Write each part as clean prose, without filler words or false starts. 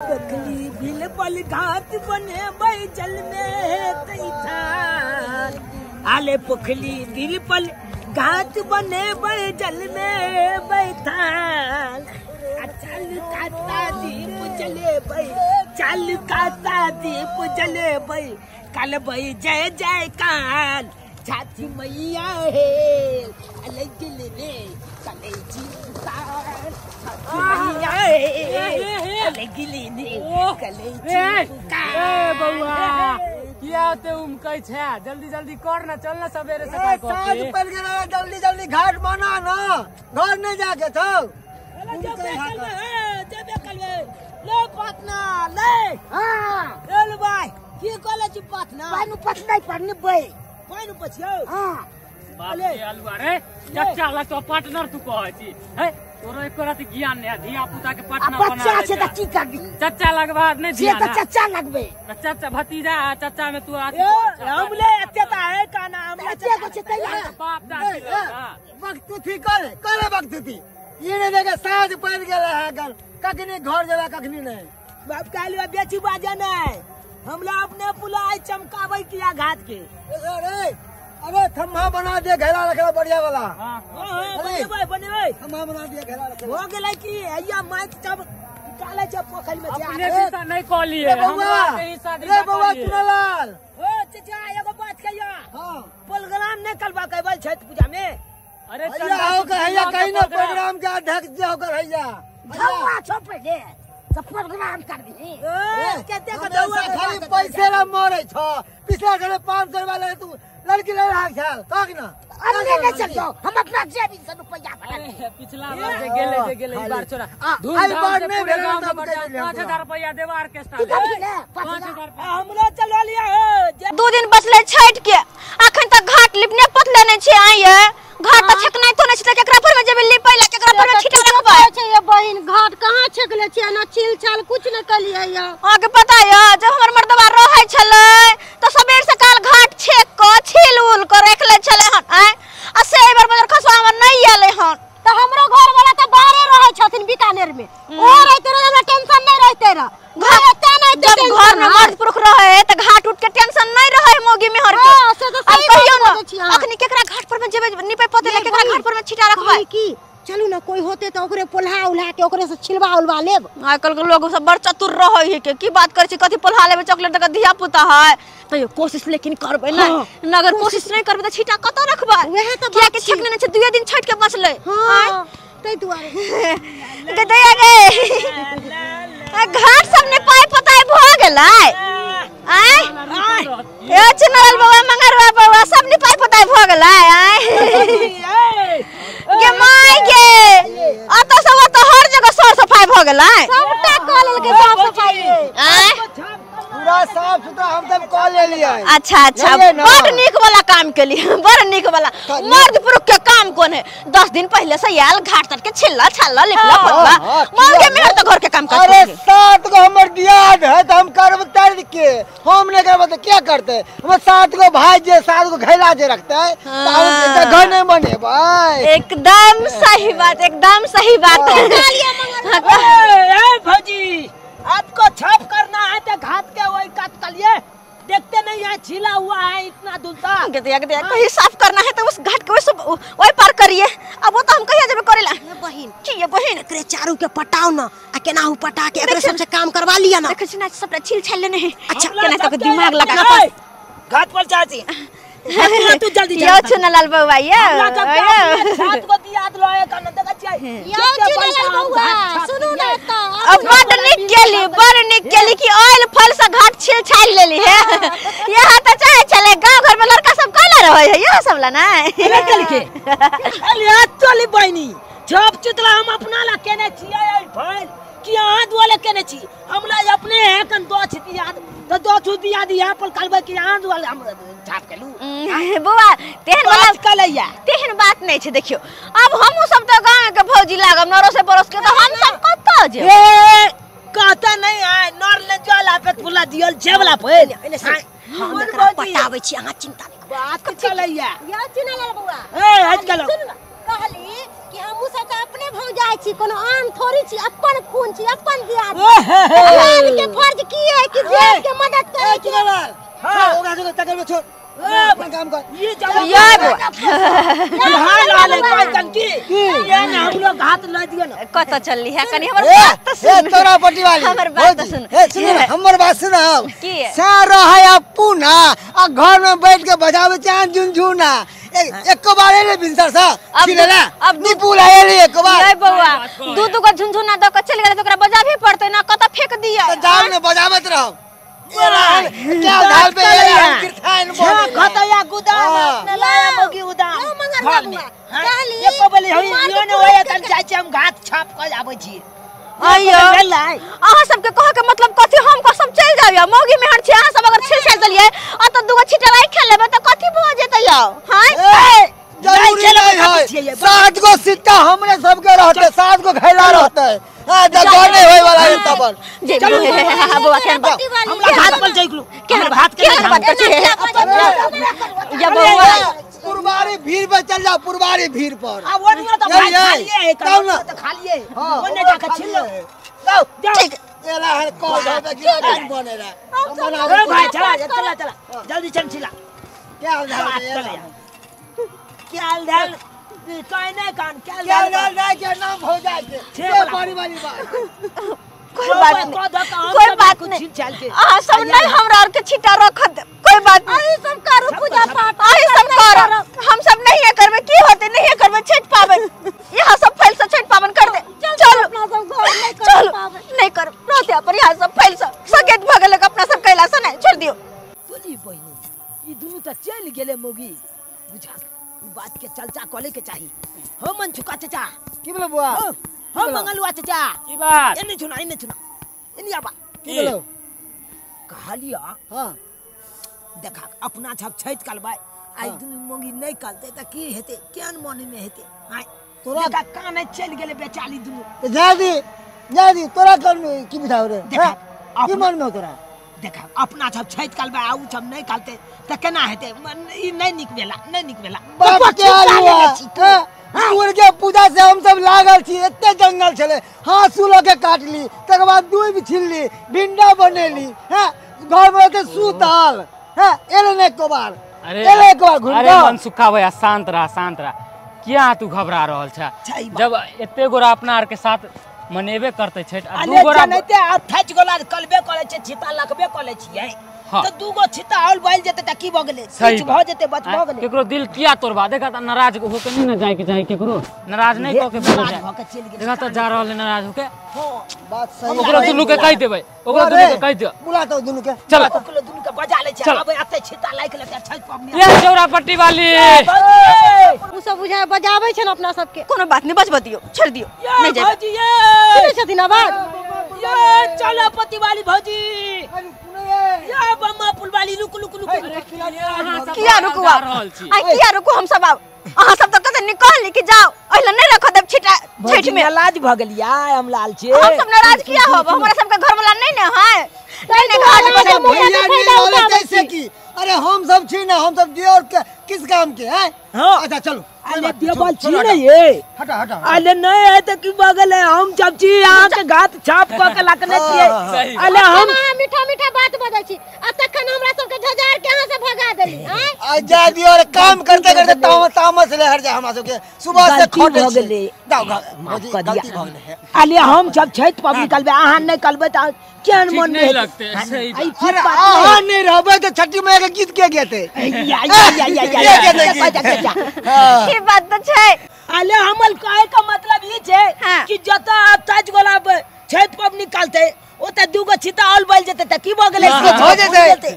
Buckley bill पल घात बने बै जल में तैथान आले पोखली दिल पल घात बने बै जल में बैठान चल काता दीप जले बै चल काता दीप जले बै कल बै जय जय काल छाती मैया हे अलग ले कले जी पुकार छाती मैया हे अलग ले कले जी पुकार। ए बउआ किया ते उमकै छै, जल्दी जल्दी कर ना, चल ना सवेरे सकाळ कर साँझ पड़ गेल, जल्दी जल्दी घाट बना ना, घर नहीं जाके छौ। जेबे कलवे ले पटना ले। हां एल भाई की कहले छी पटना पानि पछनै पड़ने बै पानि पछियौ। हां बाप रे अलुआ रे चच्चा ला तो पार्टनर तू कहै छी है, तोरो एको रात ज्ञान नै, धिया पुता के पार्टनर बना बच्चा छै त की करबी, चच्चा लगबा नै धिया त चच्चा लगबे चच्चा भतीजा चच्चा में तू आ हम ले एते त है का नाम एते को छै तैला बाप दादी वक्त थी करे करे वक्त थी ये नहीं देखे साँझ पड़ गेल है गल कखनी घर जेबा कखनी नहीं। बाप कहलियो बेची बाजे नहीं हमला अपने पुलाई चमकाबै किया घाट के। अरे अरे थम्मा बना दे घेरा रखला बढ़िया वाला। हां बनेबै बनेबै थम्मा बना दिए घेरा रखला हो गेलै की हैया माइक सब निकालै छै पोखरि में। अपने हिस्सा नहीं कहलिए हमरा के हिस्सा रे बउआ चुनलाल। ओ चाचा एगो बात कहियो। हां प्रोग्राम नहीं करबा कहबै छठ पूजा में। अरे चंदा हो के हैया कहीं ना प्रोग्राम के अध्यक्ष जे होकर हैया धौआ छोपे दे सब प्रोग्राम करबी। ए केते के धौआ खाली पैसे ला मरै छ, पिछला घरे 500 रुपया ले तू लड़की ले रहा छल तक ना। अरे नहीं चल जाओ हम अपना जेबी से रुपया भरा। पिछला बार जे गेले ई बार छोरा धूमधाम से पूरे गांव में 5000 रुपया देवा ऑर्केस्ट्रा 5000 हमरो चलो लिया हो। 2 दिन बचले छठ के अखन तक घाट लिपने पतले नै छै आइए घाट त छेकनाइ तो नै छै, केकरा पर में जेबे लिपै ला केकरा पर में छिटा रखबै छै। ये बहिन घाट कहां छेकले छै ना छिल छाल कुछ न कलिए या अहाँ के पता य जब हमर मर्दवा रहै छलै त सबेर सकाल घाट छेक क छिल उल क रख ले छलै हन आय आ से एबर बजर खसवा हमर नै आले हन। त हमरो घर वाला त बाहरे रहै छथिन बीकानेर में, ओ रहते रह हमरा टेंशन नै रहते रह घर एते नै। जब घर में मर्द पुरुष रहे त घाट उठ के टेंशन नै रहे मोगी में हर के। हां से त सही बात छी। अखनी केकरा घाट पर में जेबे निपे पोते ले केकरा घाट पर में छिटा रखबै की चलू ना कोई होते त ओकरे पोल्हा उल्हा के ओकरे से छिलवा उलवा लेब। आजकल के लोग सब बड़ चतुर रहै है के की बात करै छी कथि पोल्हा लेबे चॉकलेट द धिया पुता है तैयो कोशिश लेकिन करबै ना, अगर कोशिश नै करबै त छिटा कत रखबै वएह त किया के छेकने नै छै 2 दिन छठ के बचलै। हां तै दुआरे के दैया गे घाट सब ने पाई पताई भ गेलै आय ए चुनल बउआ मंगरवा बउआ सब ने पाई पताई भ गेलै आय गे my गे अत सब त हर जगह सर सफाई भ गेलै सबटा क लेलकै साफ सफाई आय पूरा साफ सुथरा हम सब क लेलियै। अच्छा अच्छा बड़ नीक वाला काम केली बड़ नीक वाला मर्द पुरुष के काम कोन है 10 दिन पहले से आयल घाट तट के छिल्ला छाला लिपला पतला मौगे मेहर तो घर के काम काज। अरे 7 गो हमर दियाद है त हम करब तर के हम नहीं करब त क्या करते, हम 7 गो भाई जे 7 गो घैला जे रखते त हम घर नहीं बनेबै। एकदम सही बात एकदम सही बात। ए भौजी आपको छाप करना है तो घाट के वही काट कलिए देखते नहीं है छिला हुआ है इतना दुलता कहीं साफ करना है तो उस घाट के वही पार करिए। अब वो तो हम कहिया जेबे करेला बहिन की ये बहिन एकरे चारू के पटाओ ना आ केनाहू पटा के एकरे सबसे काम करवा लिया ना। देखै छी ना सबटा छिल छाल लेने है। अच्छा केना तक दिमाग लगा घाट पर चाची तू जल्दी जा यो चुनलाल बउआ यो सात गो दियाद लए कन देखै छियै यो चुनलाल बउआ सुनू ना त अब बड़ नीक केली बड़ नीक केली कि ऑयल फल से घाट छिल छाल लेली है। यहाँ त चाहे चले गांव घर में लड़का सब कैला रहै है यह सब ला नै निकल के अरे चली बहिनी जब चितला हम अपना ला केने छियै ऑयल फल कि अहाँ दुआले केने छी हमरा अपने है कन दो छी दियाद त दो छु दियाद यहाँ पर कहबै कि अहाँ दुआले हम छाप केलू बउआ तेहन वाला कलैया तेहन बात नै छै। देखियो अब हमहु सब त गांव के भौजी लागब नरो से पड़ोस के त हम सब कत जे ए कहता नहीं है नर ले जला पे पुला दियल जेवला पे हम एकरा पटाबै छी अहाँ चिंता नै बात चलैया यो चुनलाल बउआ ए आज कल कहली कि हमहु सब त अपने भौजाई छी कोनो आन थोड़ी छी अपन खून छी अपन दियाद दियाद के फर्ज की है कि दियाद के मदद करे के। हां ओकरा जो तकर में छोड़ अपन काम कर ये जाओ हां लाल कोई कंकी ये ना हम लोग हाथ ल दियो ना कत चलली है कनी हमर बात त सुन। ए तोरा पटी वाली हमर बात त सुन। ए सुन हमर बात सुन। अब की सारा है अपुना आ घर में बैठ के बजावे चांद झुनझुना एको बार एले बिनसर सा छिलेला अब निपुल आएले एको बार। ए बौआ दू दू गो झुनझुना द के चल गेले त ओकरा बजाबे पड़तै ना कत फेंक दिया त जाओ ने बजाबत रहो। क्या ढाल पे गिरथाइन बोल खतया गुदाम अपने लाया मोगी उदाम मंगर बाबुआ कहली एको बोली हम यो ने होया तन चाची हम घात छाप के आबै छी। आइयो अहाँ सबके कह के मतलब कथि हम कसम चल जाबिया मौगी मेहर छी अहाँ सब अगर छिल छाल देलियै आ त दुगो छिटा राखि खेल लेबै त कथि भ जेतै यौ। हां जरूरी नहीं है 7 गो सिक्का हमरे सबके रहते 7 गो घैला रहते। हां जगह नहीं होय वाला है तब जे हां बौआ केहन बात हमरा हाथ पर जाइगलो केहन भात के बात कर छी या बौआ पुरबारी भीड़ पर चल जाओ पुरबारी भीड़ पर आ वो नहीं तो भात खालिए है तो खालिए वो नहीं जाके छिल लो जाओ ठीक एला हर कॉल पे गिरा दिन बने रहा ए भाई चला चला चला जल्दी चल छिला क्या हाल है क्या हाल काय नहीं कान क्या क्या लाल के नाम हो जाए के बड़ी बड़ी बात कोई बात नहीं कोई बात नहीं अहाँ सब नहीं हमरा और के छिटा रख दे कोई बात नहीं अही सब करू पूजा पाठ अही सब कर हम सब नहीं करबे की होते नहीं करबे छठ पावन यहाँ सब फैल से छठ पावन कर दे चलो अपना सब घर नहीं कर चलो नहीं कर रहते पर यहाँ सब फैल से सकेत भगल अपना सब कैला से नहीं छोड़ दियो। बोली बहिनी ई दुनू त चल गेले मोगी बुझा बात के चर्चा करे के चाही। हो मन छुका चाचा की बोलो बुआ हो मंगलुआ चाचा की बात एने छुना एने छुना एने आबा की बोलो कहलिया। हां देखा अपना छप छैत कलबाय आई दुनू मोगी नहीं कलते त की हेते केन मन में हेते हाय तोरा देखा काने चल गेले बेचाली दुनू त जा दी तोरा कर की बुझाव रे देखा की मन में तोरा देखा अपना सब छैत कलबा आ उ सब नहीं कलते त केना हेते ई नहीं निक भेला नहीं निक भेला बाप के आलुआ सूर्य के पूजा से हम सब लागल छी एते जंगल छले हाँसू ल के काटली तकर बाद दूब छिलली भिंडा बनेली हैं घर में के सुतल हैं एले ने एको बार एले एको बार घुम अरे मन सुखा भैया शांत रह किया तू घबरा रहल छ जब एते गोरा अपना आर के साथ मनेबे करते छठ आ दू गोरा नहीं 28 गोला कलबे करे छै छिता लखबे करे छियै त दू गो छिता और बैल जेते त की भ गेलै किछ भ जेते बच भ गेलै केकरो दिल किया तोड़बा देखा त नाराज हो के नहीं ना जाय के चाही केकरो नाराज नहीं क के बोल जाय देखा त जा रहल नाराज होके बात सही ओकरो दुनू के कहि देबै ओकरो दुनू के कहि दियो बुला त दुनू के चल ओकरो दुनू के बजा ले छै अब एते छिता लाइक लेते छठ पबनी ये चौरा पट्टी वाली उ सब बुझा बजाबै छै अपना सबके कोनो बात नहीं बजब दियो छोड़ दियो नहीं जाय भौजी ये सुनै छथिन आवाज ये चलो पति वाली भौजी ये बम्मा पुल वाली रुक रुक रुक किया रुकू आ किया रुकू हम सब आब अहाँ सब त कते निकल कि जाओ अहिला नहीं रख देब छिटा छठ में नाराज भ गेलिया हम लाल छी हम सब नाराज किया होब हमरा सब के घर वाला नहीं ने है नहीं ने घर वाला भैया नहीं रहले कैसे की अरे हम सब छी ना हम सब दियोर के किस काम के हैं। हां अच्छा चलो अरे देवल छी ने ये हटा हटा अरे नहीं है त की बगल है हम जब छी अहाँ के घात छाप क के लकने छियै। अरे हम मीठा मीठा बात बजै छी आ तखन हमरा सब के झजार के अहाँ से भगा देली हैं आ जा दियो और काम करते करते तामस ले हट जा हमरा सब के सुबह से खटे छी जाओ माफ कर दिया। अरे हम जब छठ पबनी कलबे अहाँ नहीं कलबे त केहन मन नहीं लगते सही अरे अहाँ नहीं रहबे त छठी मैया के गीत के गेते या या या या या ई बात त छै। अरे हमल कहे का मतलब ई छै कि जत ताज गोला छठ पबनी निकालते ओते दूगो छिता और बैल जेते त की भ गेलै हो जेते ओते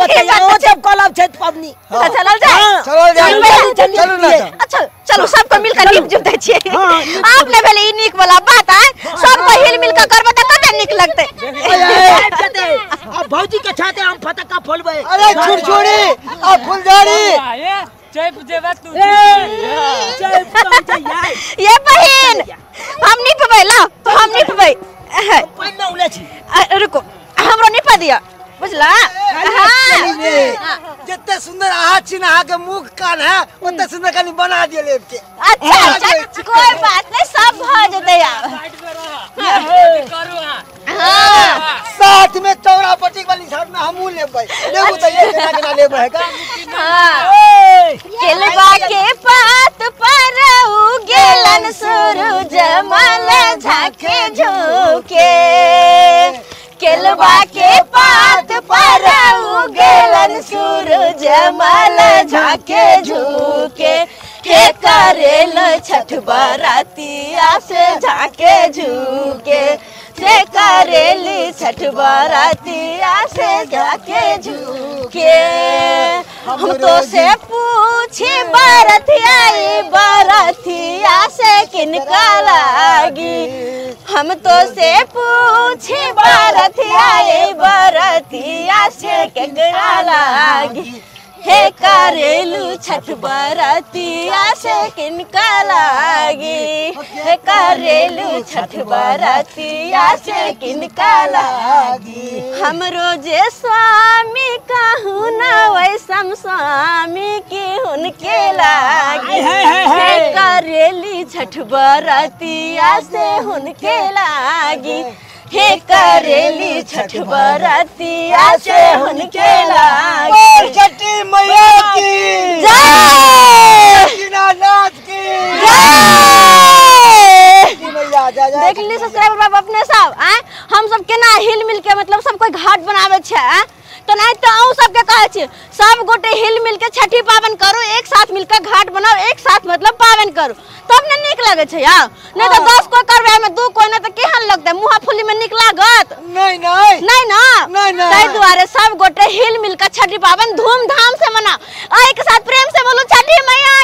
ओ जब कलब छठ पबनी त चलल जाय चलल जाय चलू ना अच्छा चलू सबको मिलकर नीप जुटै छियै आप ने भेलै ई नीक वाला बात आय सबको हिल मिल के करबै त कते नीक लगतै। आ भौजी के छाते हम फटक्का फोड़बै। अरे छुरछुरी आ फुलझड़ी चैप जेबे तू ये बहिन हम निपबै ला हम निपबै पानि में उले छी रुको हमरो निपा दिया बुझला। हां जते सुंदर अहाँ छी ना अहाँ के मुख कान है ओते सुंदर कनी बना दियो लेब के। अच्छा अच्छा कोई बात नहीं, सब भ जेतै आब। करू अहाँ। हां साथ में चौड़ा पट्टी वाली साथ में हमहू लेबै, लेबू त ये केना केना लेबै का। हां केलवा के पात पर उगेलन सूरज मल झाके झुके, केलवा के पात पर उगेलन सूरज मल झाके झुके, हे करेल छठ बरातिया से झाके झुके, से करेली छठ बरातिया से झाके झुके। हम तो से पूछी बरतिया बरतिया से किनका लागी, हम तो से पूछी बरतिया बरतिया से किनका लागी, हे करेलू छठ बरतिया से किनका लागी, हे करेलू छठ बरतिया से किनका लागी। हम रोजे स्वामी कहूँ न वैसम स्वामी की उनके लागी, हे करेली छठ बरतिया से उनके लागी, हे करेली छठ बरतिया से उनके लागी। छठी मैया की जय, दीनानाथ की जय। देख ली सब्सक्राइबर बाप अपने सब आए, हम सब केना हिल मिल के मतलब सब कोई घाट बनावे छे, तो नहीं तो अहूँ सबके कहै छी सब गोटे हिल मिल के छठी पावन करू, एक साथ मिलकर घाट बनाओ, एक साथ मतलब पावन करू, तब ने नीक लगे छै यार। नहीं तो 10 कोई करबै में 2 कोई नहीं तो केहन लगतै, मुँह फुली में नीक लागत नहीं नहीं नहीं ना नहीं ना। ताहि दुआरे सब गोटे हिल मिल के छठी पावन धूमधाम से मनाओ, एक साथ प्रेम से बोलू छठी मैया